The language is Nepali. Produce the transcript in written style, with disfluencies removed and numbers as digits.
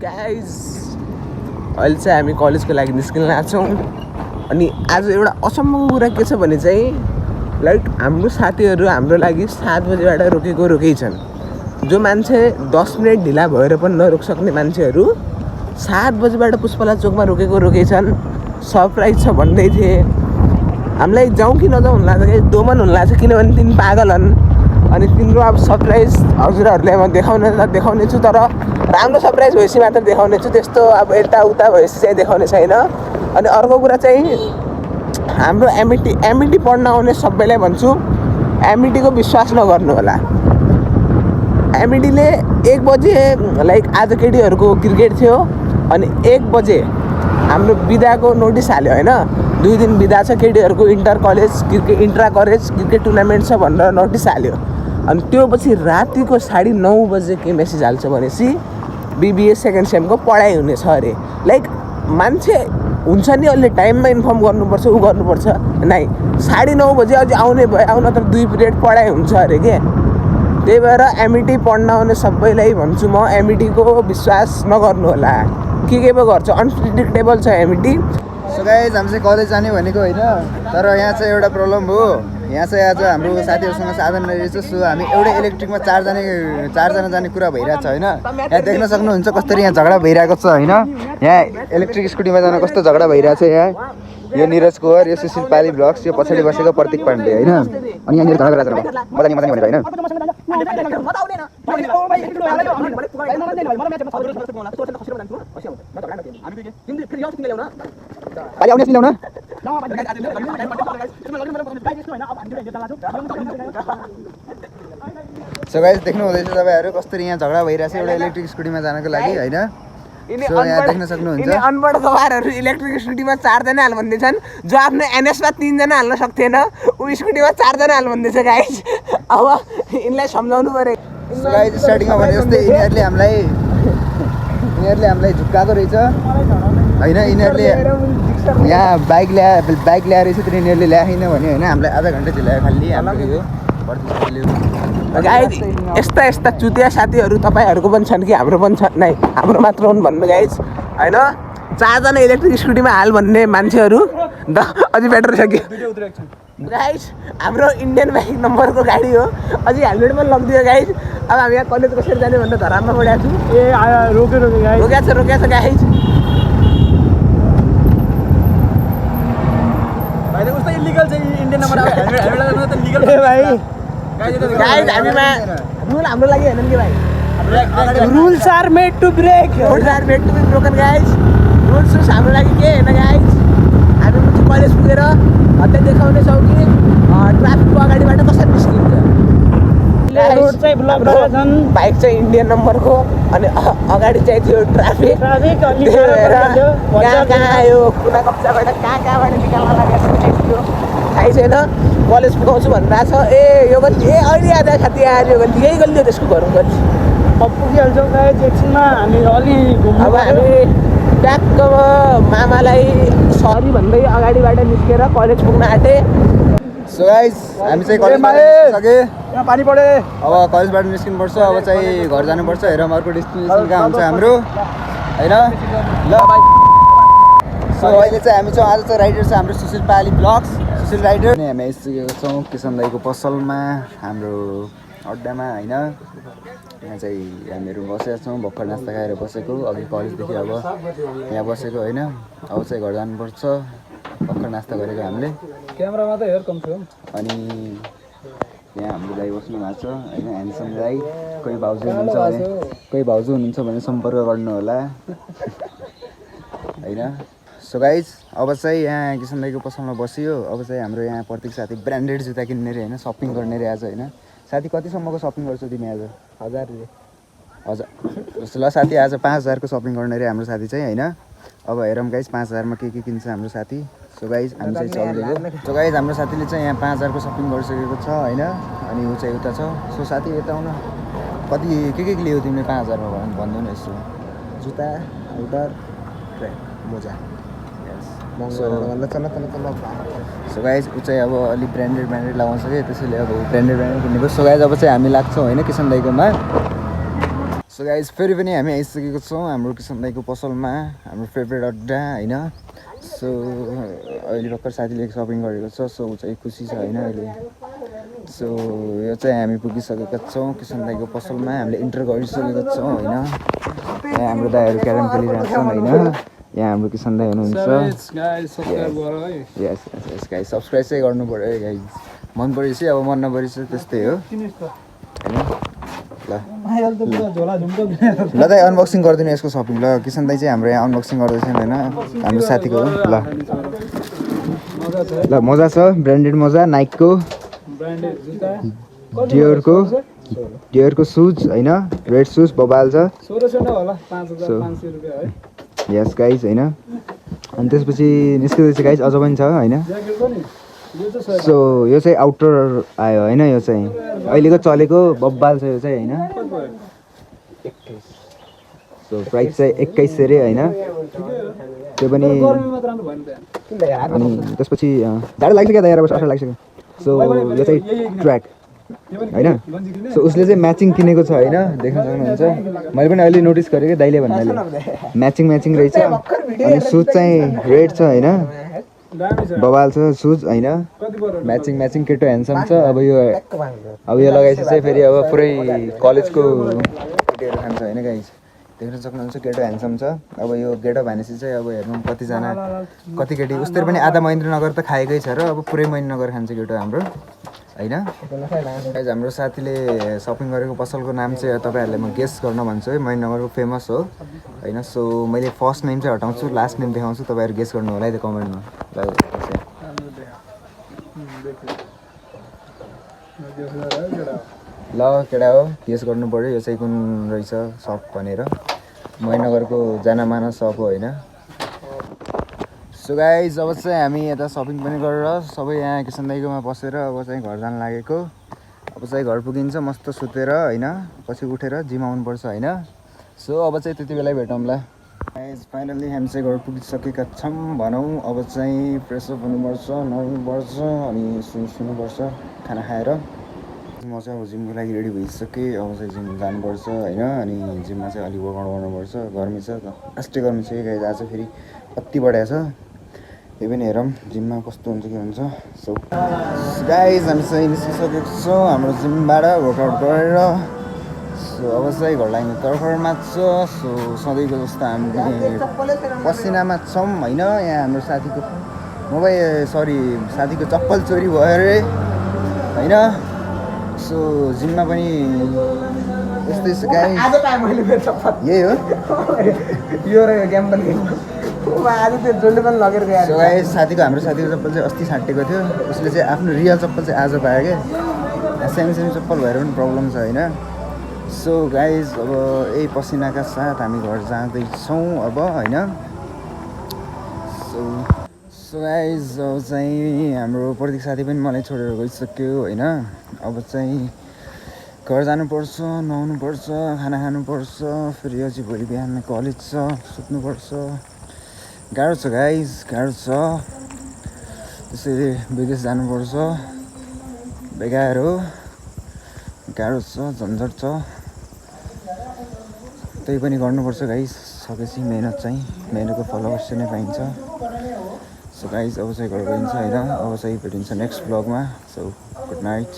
गाइज अहिले चाहिँ हामी कलेजको लागि निस्किन लाग्छौँ अनि आज एउटा अचम्मको कुरा के छ भने चाहिँ लाइक हाम्रो साथीहरू हाम्रो लागि 7 बजीबाट रोकै छन्। जो मान्छे 10 मिनट ढिला भएर पनि नरोक्सक्ने मान्छेहरू 7 बजीबाट पुष्पला चोकमा रोकै छन्। सरप्राइज छ भन्दै थिए। हामीलाई जाउँ कि नजाउँ हुन लाग्छ, दोमन हुन लाग्छ, किनभने तिनी पागल हन्। अनि तिम्रो अब सरप्राइज हजुरहरूलाई म देखाउने छु, तर राम्रो सरप्राइज भएपछि मात्र देखाउने छु। त्यस्तो अब यताउता भएपछि चाहिँ देखाउने छैन। अनि अर्को कुरा चाहिँ हाम्रो एमइटी पढ्न आउने सबैलाई भन्छु, एमइटीको विश्वास नगर्नु होला। एमइटीले 1 बजे लाइक आज केटीहरूको क्रिकेट थियो अनि 1 बजे हाम्रो बिदाको नोटिस हाल्यो होइन। 2 दिन बिदा छ, केटीहरूको इन्ट्रा कलेज क्रिकेट टुर्नामेन्ट छ भनेर नोटिस हाल्यो। अनि त्यो पछि रातिको 9:30 बजे के मेसेज हाल्छ भनेपछि बिबिए सेकेन्ड सेमको पढाइ हुनेछ अरे। लाइक मान्छे हुन्छ नि, अहिले टाइममा इन्फर्म गर्नुपर्छ, ऊ गर्नुपर्छ नै। 9:30 बजे अझै आउन त 2 पिरियड पढाइ हुन्छ अरे के। त्यही भएर एमइटी पढ्न आउने सबैलाई भन्छु म, एमइटीको विश्वास नगर्नु होला। के पो गर्छ, अनप्रिडिक्टेबल छ एमइटी। सो गाइज हामी चाहिँ कलेज जाने भनेको होइन, तर यहाँ चाहिँ एउटा प्रब्लम हो। यहाँ चाहिँ आज हाम्रो साथीहरूसँग साधन रहेछ। सो हामी एउटै इलेक्ट्रिकमा चारजना जाने कुरा भइरहेको छ होइन। यहाँ देख्न सक्नुहुन्छ कसरी यहाँ झगडा भइरहेको छ होइन। यहाँ इलेक्ट्रिक स्कुटीमा जान कस्तो झगडा भइरहेको छ। यहाँ यो निरज कुवर, यो सुशील पाली ब्लग्स, यो पछाडि बसेको प्रतीक पाण्डे होइन। अनि यहाँनिर झगडा गरेर मजानी भनेर होइन। सो गाइस देख्नु हुँदैछ तपाईँहरू कसरी यहाँ झगडा भइरहेछ एउटा इलेक्ट्रिक स्कुटीमा जानको लागि होइन। सो यहाँ देख्न सक्नुहुन्छ अनपढ गवारहरू इलेक्ट्रिक स्कुटीमा 4 जना हाल भन्दैछन्। जो आफ्नो एनएसमा 3 जना हाल्न सक्थेन, ऊ स्कुटीमा 4 जना हाल भन्दैछ गाइस। अब यिनलाई सम्झाउनु पर्यो। सो गाइस स्टार्टिङमा भने जस्तै यिनीहरूले हामीलाई झुक्काएको रहेछ होइन। यिनीहरूले यहाँ बाइक ल्याएर रहेछ, तर यिनीहरूले ल्याएन भने होइन। हामीलाई आधा घन्टा ढिलायो खालि हाम्रो गाइज। यस्ता चुतिया साथीहरू तपाईँहरूको पनि छन् कि हाम्रो पनि छ? नै, हाम्रो मात्र हुन् भन्नु गाइज होइन। 4 जना इलेक्ट्रिक स्कुटीमा हाल भन्ने मान्छेहरू अझै बेटर छ कि गाइज। हाम्रो इन्डियन बाइक नम्बरको गाडी हो, अझै हेलमेट पनि लगिदियो गाइज। अब हामी यहाँ कलेज कसरी जाने भनेर धरानमा पढाएको छु। रोकेको छ गाइज। गाइज हामीमा रुल हाम्रो लागि हेर्नु कि भाइ। Rules are made to break, rules are made to be broken guys. Rules हाम्रो लागि के होइन गाइज। हामी पछि कलेज पुगेर हत्या देखाउनेछौँ कि ट्राफिकको अगाडिबाट कसरी निस्किन्छ। बाइक चाहिँ इन्डियन नम्बरको अनि अगाडि चाहिँ थियो ट्राफिक। कहाँ आयो कुना कप्चाबाट कहाँबाट निकाल्न लागेको थियो थाहै छैन। कलेज पुगाउँछु भनिरहेको छ। यो गल्ली अहिले आधा साथी आएर यो गल्ली यही गल्ली हो, त्यसको घरको गल्ली। अब पुगिहाल्छौँ गाइज एकछिनमा। हामी अलि अब हामी ट्याक्क मामालाई सरी भन्दै अगाडिबाट निस्केर कलेज पुग्न आँटे। सो गाइस हामी चाहिँ कलेजबाट निस्किसके। यहाँ पानी परे। अब कलेजबाट निस्किनुपर्छ। अब चाहिँ घर जानुपर्छ। हेरौँ अर्को डेस्टिनेसन कहाँ हुन्छ हाम्रो होइन। ल सो अहिले चाहिँ हामी चाहिँ आज चाहिँ राइडर छ हाम्रो सुशील पाली ब्लग्स, सुशील राइडर। हामी आइसकेको छौँ किसन दाईको पसलमा, हाम्रो अड्डामा होइन। यहाँ चाहिँ हामीहरू बसेका छौँ, भर्खर नास्ता खाएर बसेको। अघि कलेजदेखि अब यहाँ बसेको होइन। अब चाहिँ घर जानुपर्छ। भर्खर नास्ता गरेको हामीले। क्यामेरामा त हेर कम छ। अनि यहाँ हाम्रो दाइ बस्नु भएको छ होइन, ह्यान्डसम दाइ। कोही भाउजू हुनुहुन्छ भने सम्पर्क गर्नु होला होइन। सो गाइज अब चाहिँ यहाँ किसन दाइको पसलमा बसियो। अब चाहिँ हाम्रो यहाँ प्रत्येक साथी ब्रान्डेड जुत्ता किन्ने रे होइन, सपिङ गर्ने रे आज होइन। साथी कतिसम्मको सपिङ गर्छौ तिमी आज? 1000 जस्तो ल साथी आज 5000को सपिङ गर्ने रे हाम्रो साथी चाहिँ होइन। अब हेरौँ गाइज 5000मा के किन्छ हाम्रो साथी। सो गाइज हामी चाहिँ चल्दिएको। सो गाइज हाम्रो साथीले चाहिँ यहाँ 5000को सपिङ गरिसकेको छ होइन। अनि ऊ चाहिँ उता छ। सो साथी यता आउन, कति के लियो तिमीले 5000मा भन्नु न यसो? जुत्ता, पाउडर, मोजा। सो गाइज ऊ चाहिँ अब अलिक ब्रान्डेड लगाउँछ कि, त्यसैले अब ब्रान्डेड किनेको। सो गाइज अब चाहिँ हामी लाग्छौँ होइन किसन दाइकोमा। सो गाइज फेरि पनि हामी आइसकेको छौँ हाम्रो किसन दाईको पसलमा हाम्रो फेभरेट अड्डा होइन सो अहिले भर्खर साथीले सपिङ गरेको छ सो ऊ चाहिँ खुसी छ होइन अहिले सो यो चाहिँ हामी पुगिसकेका छौँ किसन दाईको पसलमा हामीले इन्टर गरिसकेका छौँ होइन यहाँ हाम्रो दाईहरू क्यारम खेलिरहेको छन् होइन यहाँ हाम्रो किसन दाई हुनुहुन्छ यस यस गाइज सब्सक्राइब चाहिँ गर्नु पऱ्यो है गाइज मन परेपछि अब मन नपरेपछि त्यस्तै हो होइन ल ल दाइ अनबक्सिङ गरिदिनु यसको सपिङ ल किसन दाई चाहिँ हाम्रो यहाँ अनबक्सिङ गर्दैछन् होइन हाम्रो साथीको ल मजा छ ब्रान्डेड मजा नाइकको डियरको सुज होइन रेड सुज बबाल छ यस गाइज होइन अनि त्यसपछि निस्किँदैछ गाइज अझ पनि छ होइन सो यो चाहिँ आउटर आयो होइन यो चाहिँ अहिलेको चलेको बब्बाल छ यो चाहिँ होइन सो प्राइस चाहिँ 2100 अरे होइन त्यो पनि अनि त्यसपछि जाडो लाग्छ क्या दाइ अठार लाग्छ सो यो चाहिँ ट्र्याक होइन सो उसले चाहिँ म्याचिङ किनेको छ होइन देख्न सक्नुहुन्छ मैले पनि अहिले नोटिस गरेँ कि दाइले भन्नाले म्याचिङ रहेछ अनि सुज चाहिँ रेड छ होइन बबाल छ सुज होइन म्याचिङ केटो ह्यान्डसम छ अब यो लगाएपछि चाहिँ फेरि अब पुरै कलेजको केटीहरू खान्छ होइन गाइज देख्न सक्नुहुन्छ केटो ह्यान्डसम छ अब यो गेटअप भनेपछि चाहिँ अब हेर्नु कतिजना कति केटी उस्तै पनि आधा महेन्द्रनगर त खाएकै छ र अब पुरै महेन्द्रनगर खान्छ केटो हाम्रो होइन गाइज हाम्रो साथीले सपिङ गरेको पसलको नाम चाहिँ तपाईँहरूले म गेस गर्न भन्छु है महेन्द्रनगरको फेमस हो होइन सो मैले फर्स्ट नेम चाहिँ हटाउँछु लास्ट नेम देखाउँछु तपाईँहरू गेस गर्नु होला है त्यो कमेन्टमा ल केटा हो गेस गर्नु पऱ्यो यो चाहिँ कुन रहेछ सप भनेर महेन्द्रनगरको जानामाना सप हो होइन सो गाइज अब चाहिँ हामी यता सपिङ पनि गरेर सबै यहाँ किसन दाईकोमा बसेर अब चाहिँ घर जान लागेको अब चाहिँ घर पुगिन्छ मस्त सुतेर होइन पछि उठेर जिम आउनुपर्छ होइन सो अब चाहिँ त्यति बेलै भेटौँला गाइज फाइनल्ली हामी चाहिँ घर पुगिसकेका छौँ भनौँ अब चाहिँ फ्रेसअप हुनुपर्छ नुहाउनुपर्छ अनि सुन्नुपर्छ खाना खाएर म चाहिँ अब जिमको लागि रेडी भइसकेँ अब चाहिँ जिम जानुपर्छ होइन अनि जिममा चाहिँ अलिक वर्कआउट गर्नुपर्छ गर्मी छ लास्टै गर्मी छ गाइज आज फेरि कति बढाएको छ त्यही पनि हेरौँ जिममा कस्तो हुन्छ के हुन्छ सो गाइज हामी चाहिँ निस्किसकेको छौँ हाम्रो जिमबाट वर्कआउट गरेर सो अब चाहिँ घर लाग्ने तर्खरमा छ सो सधैँको जस्तो हामी पसिनामा छौँ होइन यहाँ हाम्रो साथीको साथीको चप्पल चोरी भयो अरे होइन सो जिममा पनि यस्तै छ गाइज यही हो यो ग्याम्बल आज त्यो जसले पनि लगेर गयो सो गाइज हाम्रो साथीको चप्पल चाहिँ अस्ति छाँटेको थियो उसले चाहिँ आफ्नो रियल चप्पल चाहिँ आज पायो क्या सेम चप्पल भएर पनि प्रब्लम छ होइन सो गाइज अब यही पसिनाका साथ हामी घर जाँदैछौँ अब होइन सो गाइज अब चाहिँ हाम्रो प्रतीक साथी पनि मलाई छोडेर गइसक्यो होइन अब चाहिँ घर जानुपर्छ नुहाउनुपर्छ खाना खानुपर्छ फेरि अझै भोलि बिहान कलेज छ सुत्नुपर्छ गाह्रो छ गाइज गाह्रो छ त्यसरी विदेश जानुपर्छ बेकार हो गाह्रो छ झन्झट छ त्यही पनि गर्नुपर्छ गाइज सकेपछि मेहनतको फल अवश्य नै पाइन्छ सो गाइज अब चाहिँ घर गइन्छ होइन अब चाहिँ भेटिन्छ नेक्स्ट ब्लगमा सो गुड नाइट